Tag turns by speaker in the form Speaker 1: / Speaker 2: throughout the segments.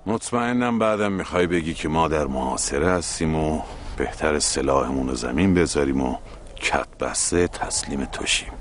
Speaker 1: مطمئنم بعدم میخوای بگی که ما در محاصره هستیم و بهتر سلاحمون رو زمین بذاریم و کت بسته تسلیم توشیم.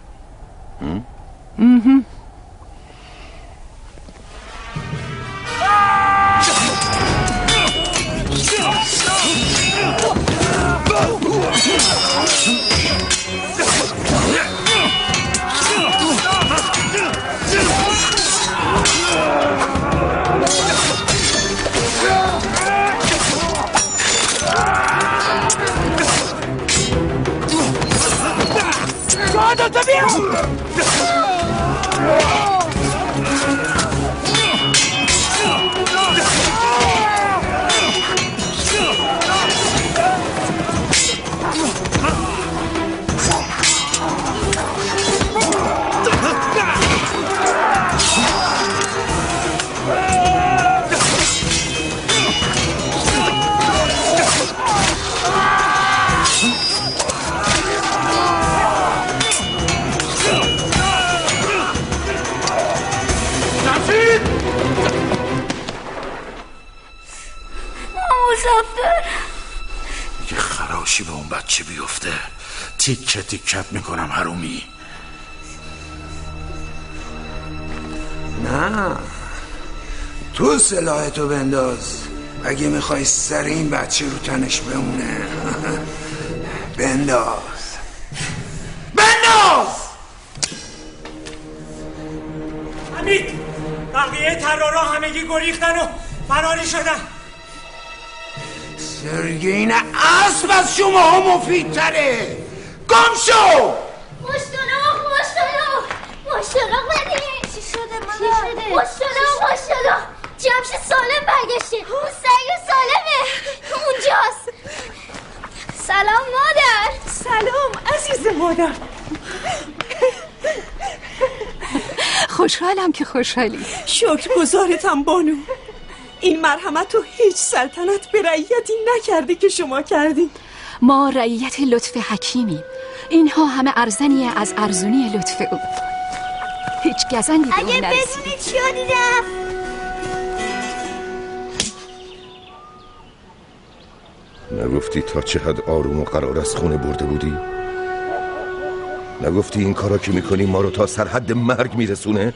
Speaker 2: یه خراشی به اون بچه بیفته تیکه تیکت میکنم حرومی.
Speaker 3: نه تو سلاحتو بنداز اگه میخوای سر این بچه رو تنش بمونه. بنداز بنداز.
Speaker 4: حمید بقیه ترارا همگی گریختن و فراری شدن.
Speaker 3: سرگین اسب از شما ها مفیدتره. گم شو.
Speaker 5: مشتاق مشتاق مشتاق بدی. چی شده مادر؟ مشتاق مشتاق جمشید سالم برگشته. اون سگ سالمه اونجاست. سلام مادر.
Speaker 6: سلام عزیز مادر.
Speaker 7: خوشحالم که خوشحالی.
Speaker 6: شکرگزارتم بانو. این مرحمت رو هیچ سلطنت به رعیتی نکرده که شما کردیم.
Speaker 7: ما رعیت لطف حکیمیم. اینها همه ارزنی از ارزونی لطف او. هیچ گزندی به اون نرسید.
Speaker 5: اگه بدونی چیا دیدم.
Speaker 8: نگفتی تا چه حد آروم و قرار از خونه برده بودی؟ نگفتی این کارا که میکنی ما رو تا سرحد مرگ میرسونه؟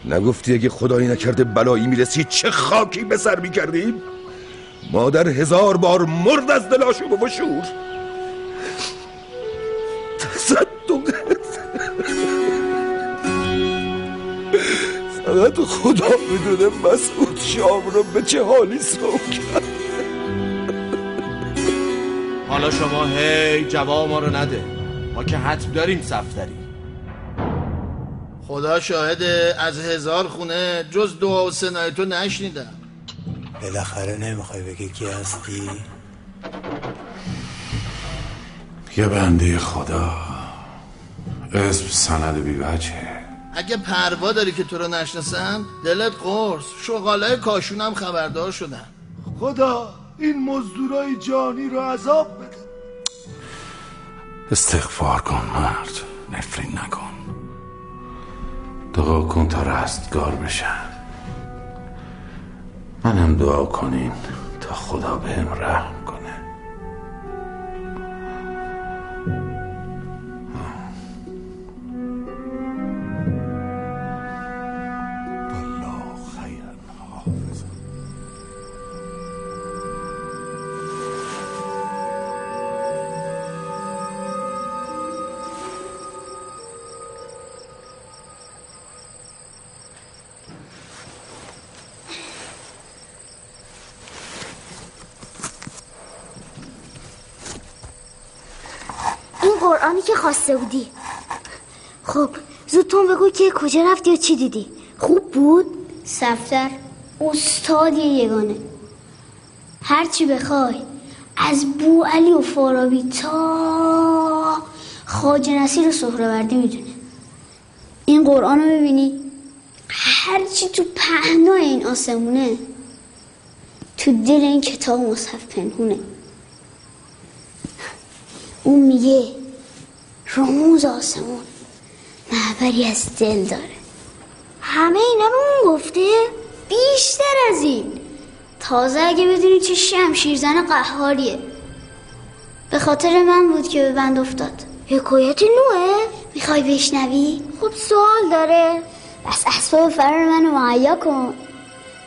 Speaker 8: نگفتی اگه خدایی نکرده بلایی میرسی چه خاکی به سر میکردیم؟ مادر 1000 بار مرد از دل آشوب و شور. تصدقت فقط خدا میدونه مسعود شام رو به چه حالی سوق کرد.
Speaker 9: حالا شما هی جواب ما رو نده، ما که حتم داریم صفدری.
Speaker 10: خدا شاهده از 1000 خونه جز دعا و ثنای تو نشنیدم.
Speaker 4: بالاخره نمیخوای بگی کی هستی؟
Speaker 1: یه بنده خدا، اسم سند بی وجهه.
Speaker 10: اگه پروا داری که تو رو نشناسن دلت قرص. شغالای کاشونم خبردار شدن.
Speaker 11: خدا این مزدورای جانی رو عذاب بده.
Speaker 1: استغفار کن مرد، نفرین نکن. دعا کن تا رستگار بشن. منم دعا کنین تا خدا بهم رحم کنه. والله خیر حافظ.
Speaker 5: قرآنی که خواسته بودی. خب زودتون بگو که کجا رفتی و چی دیدی؟ خوب بود؟ صفدر استادی یگانه. هرچی بخوای از بو علی و فارابی تا خواجه نصیر و سهروردی میدونه. این قرآن رو میبینی؟ هرچی تو پهنای این آسمونه تو دل این کتاب مصحف پنهونه. اون میگه رموز آسمون معبری از دل داره. همه اینا رو اون گفته؟ بیشتر از این. تازه اگه بدونی چه شمشیرزن قهاریه. به خاطر من بود که به بند افتاد. حکایت نوعه؟ میخوای بشنوی؟ خب سوال داره. بس اسباب فرار منو مهیا کن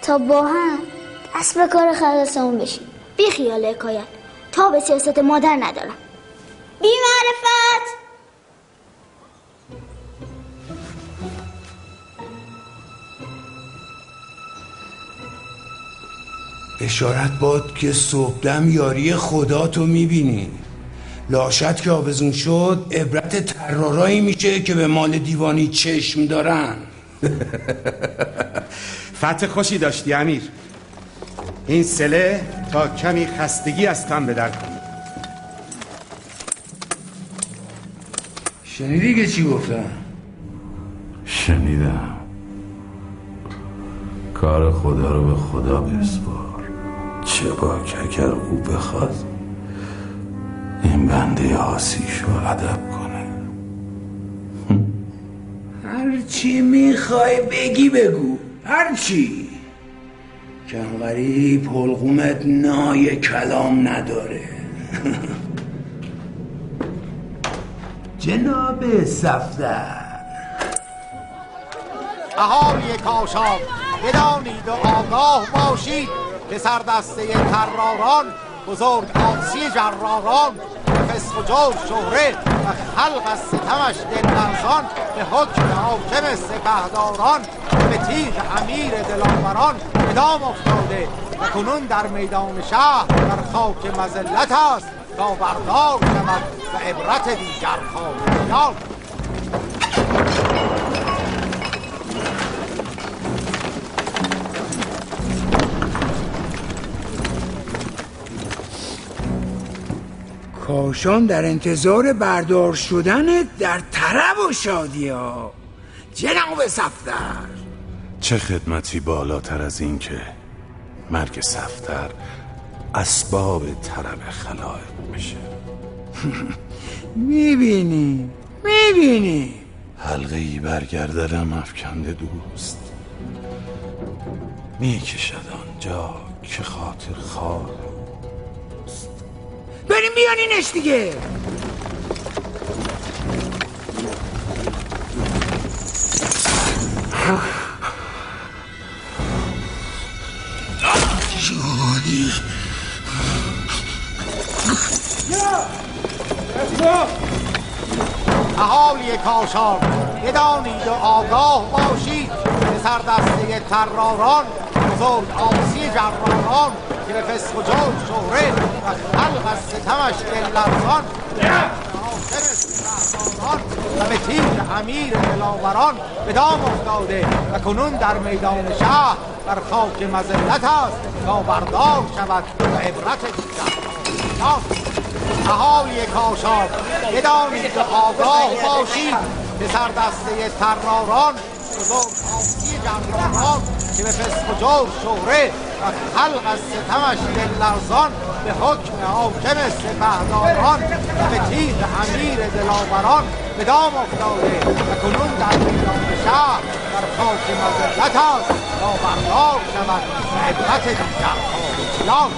Speaker 5: تا با هم دست به کار خلاصمون بشیم. بی خیال حکایت، تا به سیاست مادر ندارم. بی معرفت.
Speaker 3: اشارت باد که صبحدم یاری خدا تو میبینی. لاشت که آویزون شد عبرت ترارایی میشه که به مال دیوانی چشم دارن.
Speaker 12: فتح خوشی داشتی امیر. این سله تا کمی خستگی از تن به در کنی.
Speaker 3: شنیدی که چی گفتم؟
Speaker 1: شنیدم. کار خدا رو به خدا بسپار. چه باک اگر او بخواد این بنده آسیشو ادب کنه.
Speaker 3: هرچی میخوای بگی بگو، هرچی. کم غریب حلقومت نای کلام نداره. جناب صفدر،
Speaker 13: اهالی کاشان بدانید و آگاه باشید که سردسته طراران بزرگ آسی جراران به فسق و جور شهره و خلق از ستمش دل لرزان به حکم حاکم سپهداران به تیغ امیر دلاوران به دام افتاده و کنون در میدان شهر در خاک مذلت است تا بردار شود و عبرت دیگر خارجیان.
Speaker 3: کاشان در انتظار بردار شدن در طرب و شادی ها. جناب صفدر،
Speaker 1: چه خدمتی بالاتر از این که مرگ صفدر اسباب طرب خلایق میشه.
Speaker 3: میبینی میبینی
Speaker 1: حلقه ای برگردنم افکنده دوست، میکشد آنجا که خاطر خواه.
Speaker 3: بریم بیانینش دیگه. جانی
Speaker 13: اهالی کاشان بدانید و آگاه باشید که سردسته طراران بزرگ آسی جراران که به فسق و جور شهره و خلق از ستمش دل لرزان و به تیغ امیر دلاوران به دام افتاده و کنون در میدان شهر در خاک مذلت است تا بردار شود و عبرت دیگر. اهالی کاشان بدانید و آگاه باشید که سردسته طراران بزرگ آسی جراران که به فسق و جور شهره و خلق از ستمش دل لرزان به حکم حاکم سپهداران و به تیغ امیر دلاوران به دام افتاده و کنون در میدان شهر در خاک مذلت است تا بردار شود و عبرت دیگر خارجیان.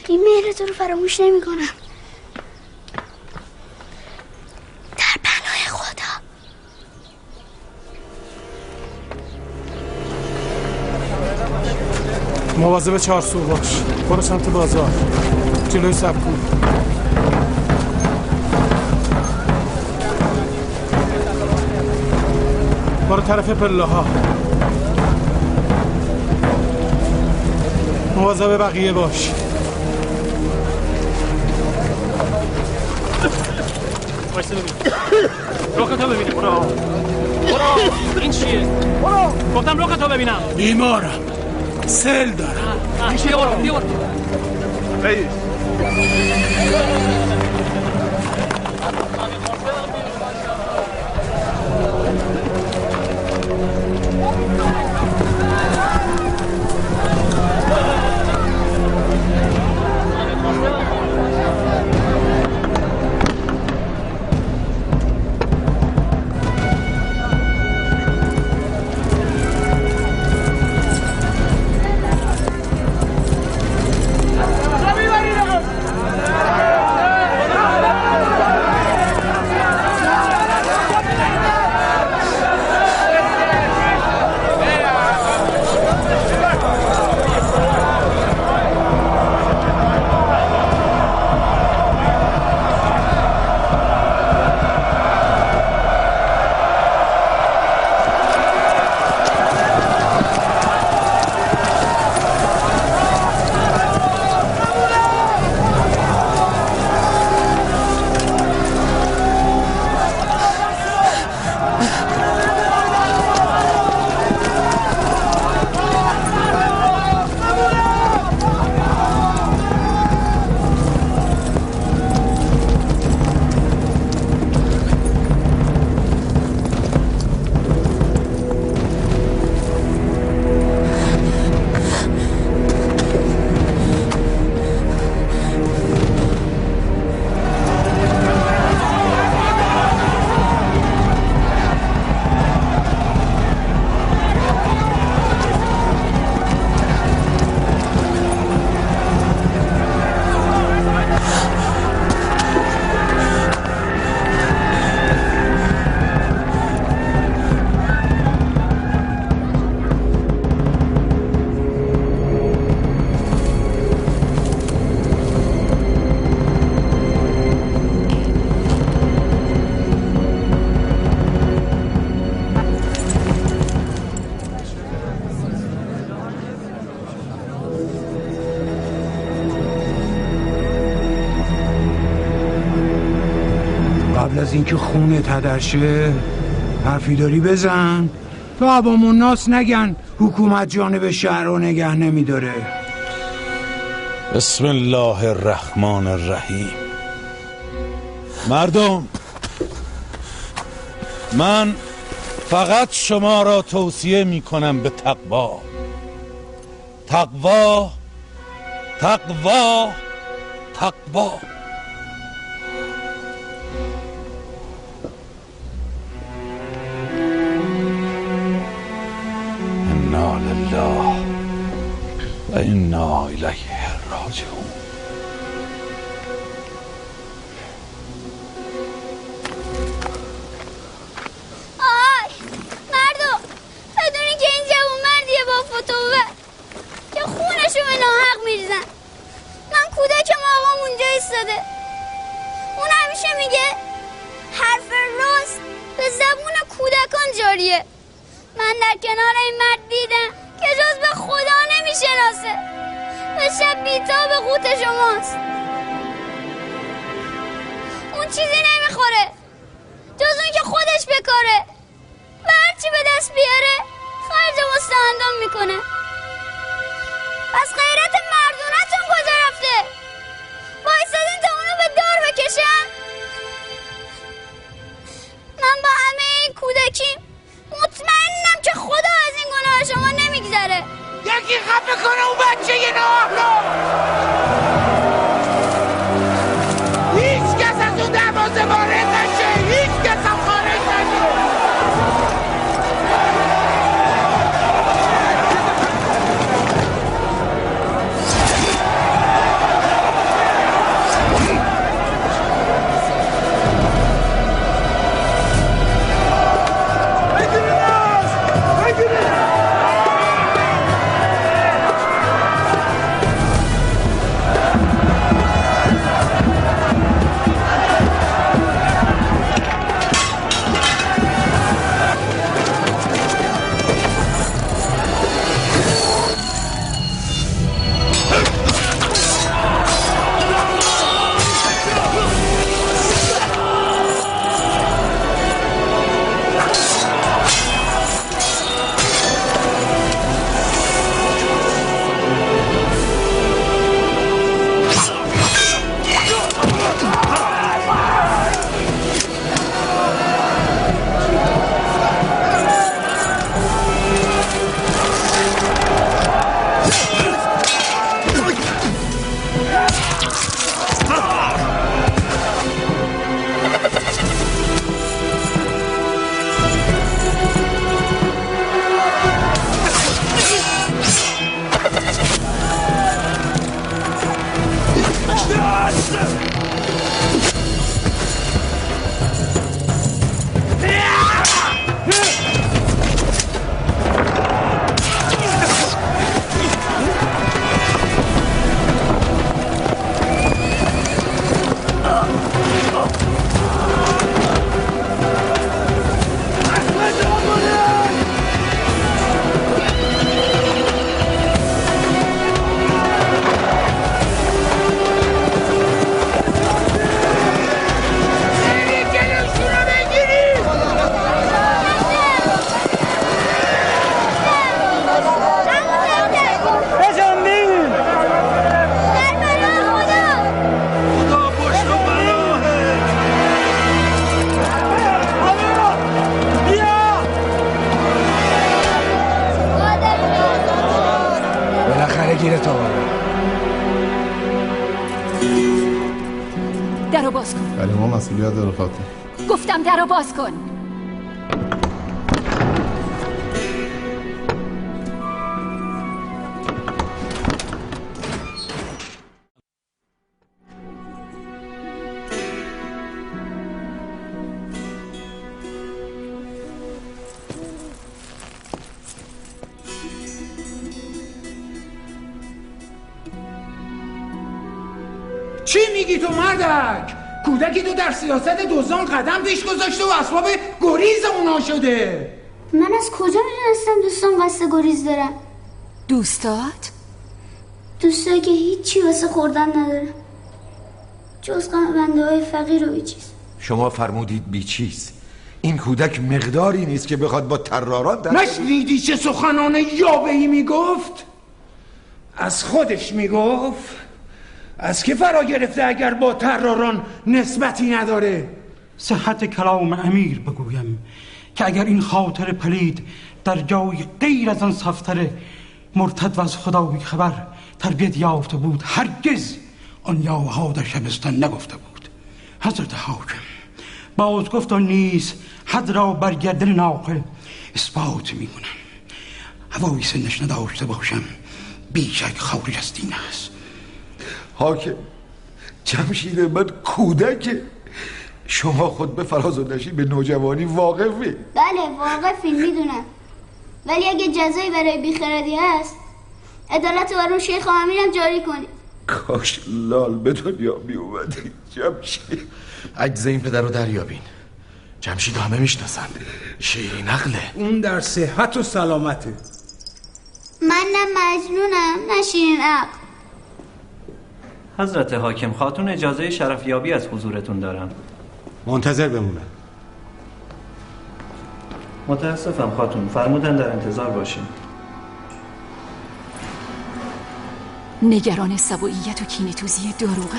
Speaker 5: این مهر تو رو فراموش نمی کنم. در پناه خدا.
Speaker 14: مواظب چارسو باش. برو سمت بازار، جلوی سبکو. برو طرف پله ها. مواظب بقیه باش.
Speaker 15: وایسا ببینم. رخ تو ببینم. برو برو. این چیه؟ برو. گفتم رخ تو ببینم.
Speaker 14: بیمارم، سل دارم.
Speaker 15: بیا برو بیا برو.
Speaker 11: رئیس
Speaker 3: از اینکه خونت هدر شه حرفی داری بزن تا عوام الناس نگن حکومت جانب شهر رو نگه نمیداره.
Speaker 1: بسم الله الرحمن الرحیم. مردم، من فقط شما را توصیه میکنم به تقوا. تقوا، تقوا، تقوا. انا لله و انا الیه راجعون.
Speaker 5: آی مردم، بدونی که این جوون مردیه با فتوه که خونشو به ناحق میریزن. من کودکم آقام اونجا ایستاده، اون همیشه میگه حرف راست به زبون کودکان جاریه. من در کنار این مرد دیدم که جز به خدا نمیشناسه و شب بیتاب قوت شماست. اون چیزی نمیخوره جز اون که خودش بکاره و هرچی به دست بیاره خرج مستهندان میکنه. پس غیرت مردونتون کجا رفته؟ وایسادین تا اونو به دار بکشن؟ من با همه این کودکیم مطمئنم که خدا از این گناه شما نمیگذره.
Speaker 3: یکی خفه کنه اون بچه نااهلو. هیچ کس از اون دروازه وارد نشه، هیچ کس هم خارج نشه.
Speaker 7: درو باز کن.
Speaker 16: ولی ما مسئولیت داره خاطر.
Speaker 7: گفتم درو باز کن.
Speaker 3: چی میگی تو مردک؟ کودکی تو در سیاست دزدان قدم پیش گذاشته و اسباب گریز اونا شده.
Speaker 5: من از کجا میدونستم دوستان قصد گریز دارن؟
Speaker 7: دوستات؟
Speaker 5: دوستایی که هیچی واسه خوردن نداره جز غم بنده های فقیر و بیچیز.
Speaker 8: شما فرمودید بی چیز. این کودک مقداری نیست که بخواد با طراران در...
Speaker 3: نشنیدی چه سخنان یاوه‌ای میگفت؟ از خودش میگفت؟ از که فرا گرفته اگر با طراران نسبتی نداره؟
Speaker 16: صحت کلام امیر بگویم که اگر این خاطر پلید در جای غیر از آن صفتر مرتد و از خدا بیخبر تربیت یافته بود، هرگز آن یاوه در شبستان نگفته بود. حضرت حاکم باز گفت آن نیز حد را بر گردن ناقل اثبات میکنم. هوای سنش نداشته باشم بیشک خارج از دین است.
Speaker 8: حاکم، جمشید من کودکه. شما خود به فراز و نشیب به نوجوانی واقفی.
Speaker 5: بله واقفی، میدونم، ولی اگه جزایی برای بیخردی هست عدالت رو برون شیخ امیرم جاری کنید.
Speaker 8: کاش لال به دنیا می اومدی جمشید.
Speaker 9: عجز این پدر رو دریابین. جمشید همه میشناسن، شیرین عقله.
Speaker 3: اون در صحت و سلامته.
Speaker 5: من نه مجنونم نه شیرین عقل.
Speaker 17: حضرت حاکم، خاتون اجازه شرفیابی از حضورتون دارم.
Speaker 12: منتظر بمونم.
Speaker 17: متاسفم خاتون، فرمودن در انتظار باشیم.
Speaker 7: نگران سبوعیت و کینه‌توزی داروغه.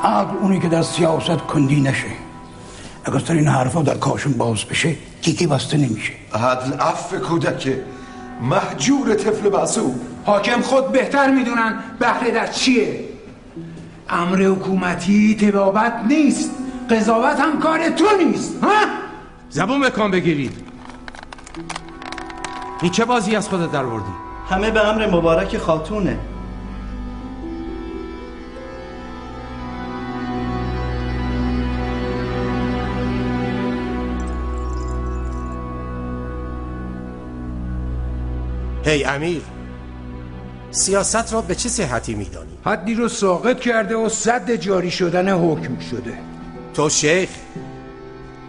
Speaker 16: عقل اونی که در سیاست کندی نشه. اگر سر این حرفا در کاشون باز بشه تیکی بسته نمیشه.
Speaker 8: عدل عفو کودکه، محجور طفل معصوم.
Speaker 3: حاکم خود بهتر میدونن بهره در چیه. امر حکومتی طبابت نیست، قضاوت هم کار تو نیست. ها؟
Speaker 12: زبون بکن بگیرید. این چه بازی از خودت در آوردی؟
Speaker 17: همه به امر مبارک خاتونه.
Speaker 12: هی امیر، سیاست را به چه صحتی میدانی؟
Speaker 3: حدی رو ساقط کرده و سد جاری شدن حکم شده.
Speaker 12: تو شیخ،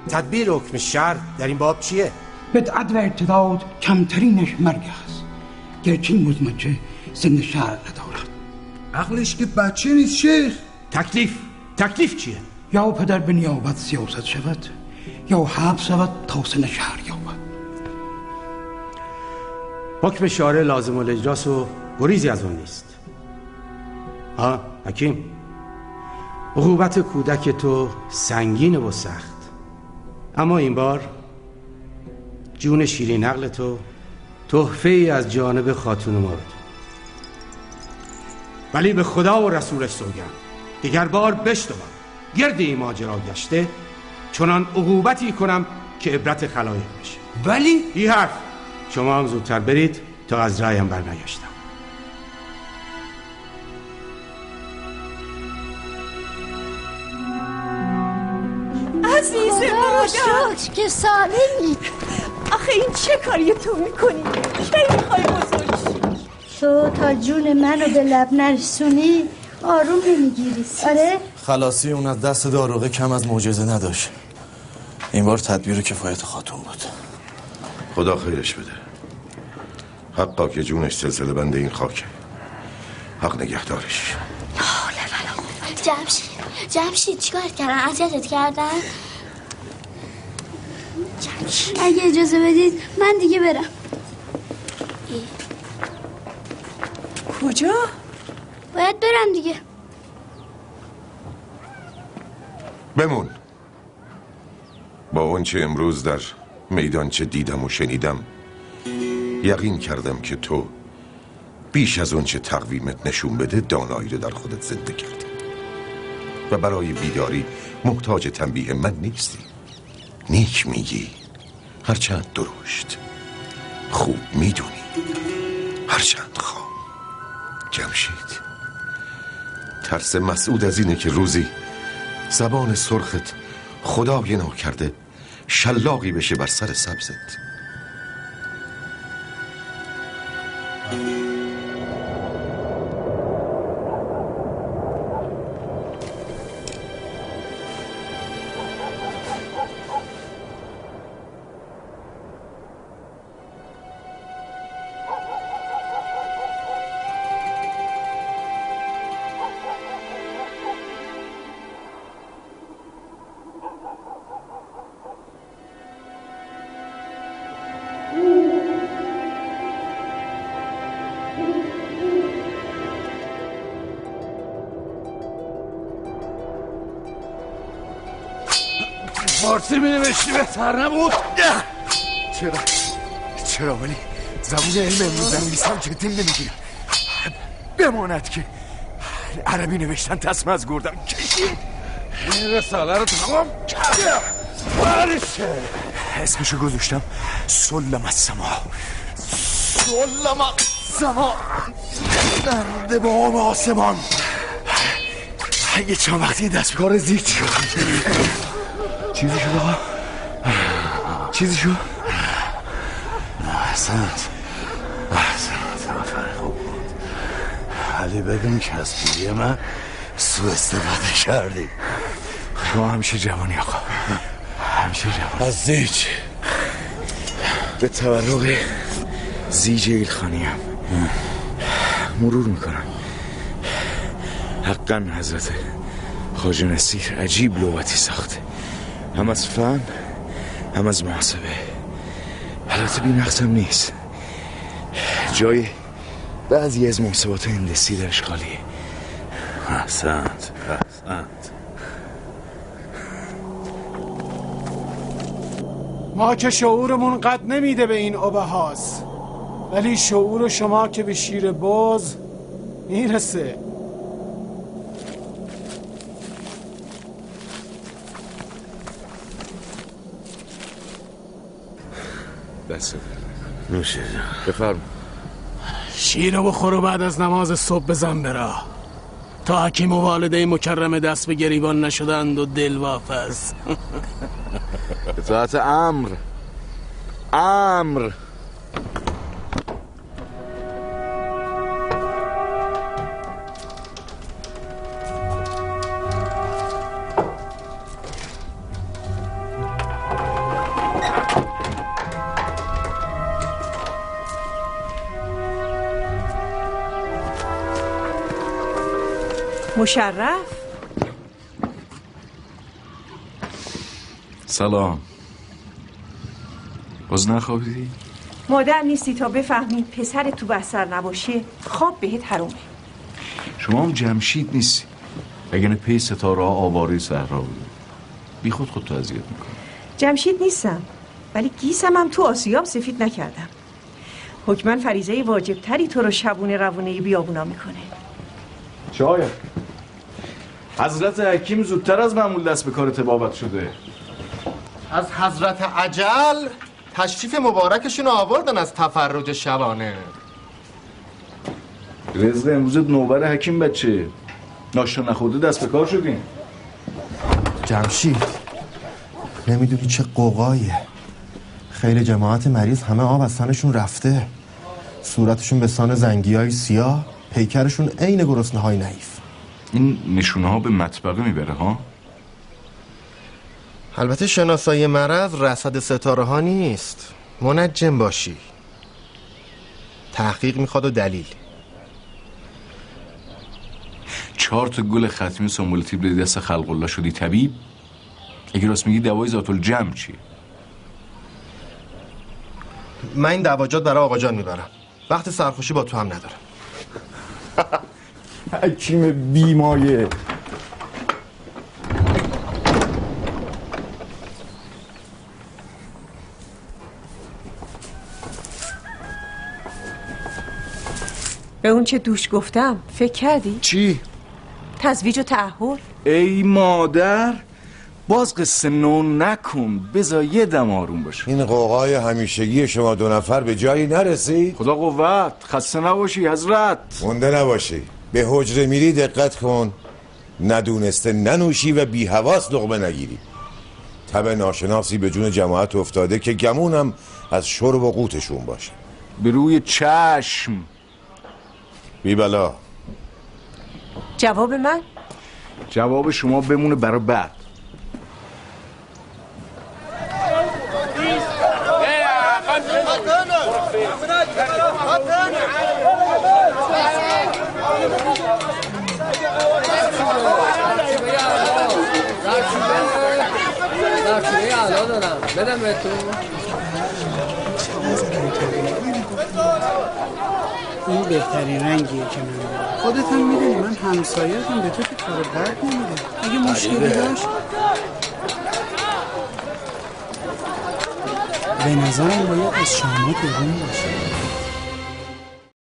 Speaker 12: تدبیر حکم شرع در این باب چیه؟
Speaker 16: بدعت و ارتداد کمترینش مرگ است، گرچه این مزمجه سن شرع ندارد.
Speaker 3: عقلش که بچه نیست شیخ.
Speaker 12: تکلیف چیه؟
Speaker 16: یا پدر به نیابت سیاست شود یا حبس شود تا سن شرع یابد.
Speaker 12: حکم شارع لازم الاجراس و گریزی از اون نیست. ها حکیم، عقوبت کودک تو سنگین و سخت، اما این بار جون شیرین عقل تو تحفه ای از جانب خاتون ما بود. ولی به خدا و رسولش سوگند دیگر بار بشنوم گرد این ماجرا گشته چنان عقوبتی کنم که عبرت خلایق بشه.
Speaker 3: ولی
Speaker 12: این حرف شما هم زودتر برید تا از رایم برنگشتم.
Speaker 6: عزیز مادر،
Speaker 18: شکر که سالمی.
Speaker 6: آخه این چه کاری تو میکنی؟ کی میخوای بزرگ شی؟
Speaker 18: تو تا جون منو به لب نرسونی آروم نمیگیری. آره؟
Speaker 9: خلاصی اون از دست داروغه کم از معجزه نداشت. این بار تدبیر و کفایت خاتون بود.
Speaker 8: خدا خیرش بده. حقا که جونش سلسله بند این خاکه. حق نگهدارش.
Speaker 5: جمشید، جمشید چیکار کردن؟ اذیتت کردن؟ جمشید اگه اجازه بدید من دیگه برم.
Speaker 6: کجا؟
Speaker 5: باید برم دیگه.
Speaker 8: بمون. با اون چه امروز در میدان چه دیدم و شنیدم یقین کردم که تو بیش از اون چه تقویمت نشون بده دانایی رو در خودت زنده کردی و برای بیداری محتاج تنبیه من نیستی. نیک میگی هرچند درشت، خوب میدونی هرچند خام. جمشید، ترس مسعود از اینه که روزی زبان سرخت خدای ناکرده شلاقی بشه بر سر سبزت.
Speaker 1: فارسی می نوشتی بهتر نبود؟
Speaker 19: چرا چرا، ولی زبون علم امروز نویسم جدیم نمیگیرم. بماند که عربی نوشتن تسمه از گردم کشید.
Speaker 1: این رساله رو تمام کردم. بارشه
Speaker 19: اسمشو گذاشتم سلم السما. سلم السما، نردبان آسمان. یه چند وقتی دست به کار زیج شد. چیزی شد آقا؟ چیزی شد؟
Speaker 1: احسنت احسنت، آفرین، خوب بود. ولی ببین که از پیری من سوء استفاده کردی.
Speaker 19: شما همیشه جوانی آقا، همیشه جوانی.
Speaker 1: از زیج
Speaker 19: به تورق زیج ایلخانی هم مرور میکنم. حقا حضرت خواجه نصیر عجیب لغتی ساخته، هم از فن هم از محاسبه. البته بی نقص هم نیست، جای بعضی از محاسبات هندسی درش خالیه.
Speaker 1: احسنت احسنت.
Speaker 14: ما که شعورمون قد نمیده به این ابهاس، ولی شعور شما که به شیر باز میرسه.
Speaker 19: دست
Speaker 1: نوشه جان.
Speaker 19: بفرم.
Speaker 15: شیر رو بخور و بعد از نماز صبح بزن برا تا حکیم و والده مکرم دست به گریبان نشدند و دل وافز.
Speaker 19: اطاعت امر امر.
Speaker 6: مشرف.
Speaker 20: سلام. باز نخوابیدی؟
Speaker 6: مادر نیستی تا بفهمی پسر تو بستر نباشه خواب بهت حرومه.
Speaker 20: شما هم جمشید نیستی، اگه نه پی ستاره ها آواره صحرا بودی. بی خود خودتو اذیت میکنی.
Speaker 6: جمشید نیستم، ولی گیسم هم تو آسیاب سفید نکردم. حکما فریضه واجب تری تو رو شبونه روونه بیابونا میکنه.
Speaker 20: شاید حضرت حکیم زودتر از معمول دست به کار طبابت شده.
Speaker 13: از حضرت عجل تشریف مبارکشون آوردن از تفرج شبانه.
Speaker 20: رزق امروزت نوبر حکیم بچه. ناشتا نخورده دست به کار شدیم.
Speaker 21: جمشید نمیدونی چه قوقاییه. خیلی جماعت مریض همه آب از تنشون رفته، صورتشون به سان زنگیای سیاه، پیکرشون عین گرسنه‌های نحیف.
Speaker 20: این نشونه ها به مطبقه میبره ها؟
Speaker 21: البته شناسایی مرض رصد ستاره ها نیست، منجم باشی. تحقیق میخواد و دلیل.
Speaker 20: 4 تا گل ختمی سنبل تیب دادی دست خلق الله شدی طبیب. اگه راست میگی دوای ذات الجمع چیه؟
Speaker 21: من این دواجات برای آقا جان میبرم، وقت سرخوشی با تو هم ندارم.
Speaker 20: حکیم بیمایه.
Speaker 6: به اون چه دوش گفتم فکر کردی؟
Speaker 20: چی؟
Speaker 6: تزویج و تعهل.
Speaker 20: ای مادر باز قصه نو نکن، بذار یه دم آروم باشه.
Speaker 8: این قوقای همیشگی شما دو نفر به جایی نرسید؟
Speaker 20: خدا قوت، خسته نباشی حضرت.
Speaker 8: مونده نباشی. به حجره میری دقت کن، ندونسته ننوشی و بی حواس لقمه نگیری. تب ناشناسی به جون جماعت افتاده که گمونم از شرب و قوتشون باشه.
Speaker 20: به روی چشم.
Speaker 8: بی بلا.
Speaker 6: جواب من؟
Speaker 20: جواب شما بمونه برای بعد.
Speaker 22: بدم به تو.
Speaker 16: این بهترین رنگیه که من دارم. خودت هم میدونی من همسایه‌تم، به تو که کار بد نمیده. اگه مشکلی داشت.
Speaker 14: به نظرم باید از شما گرون باشه.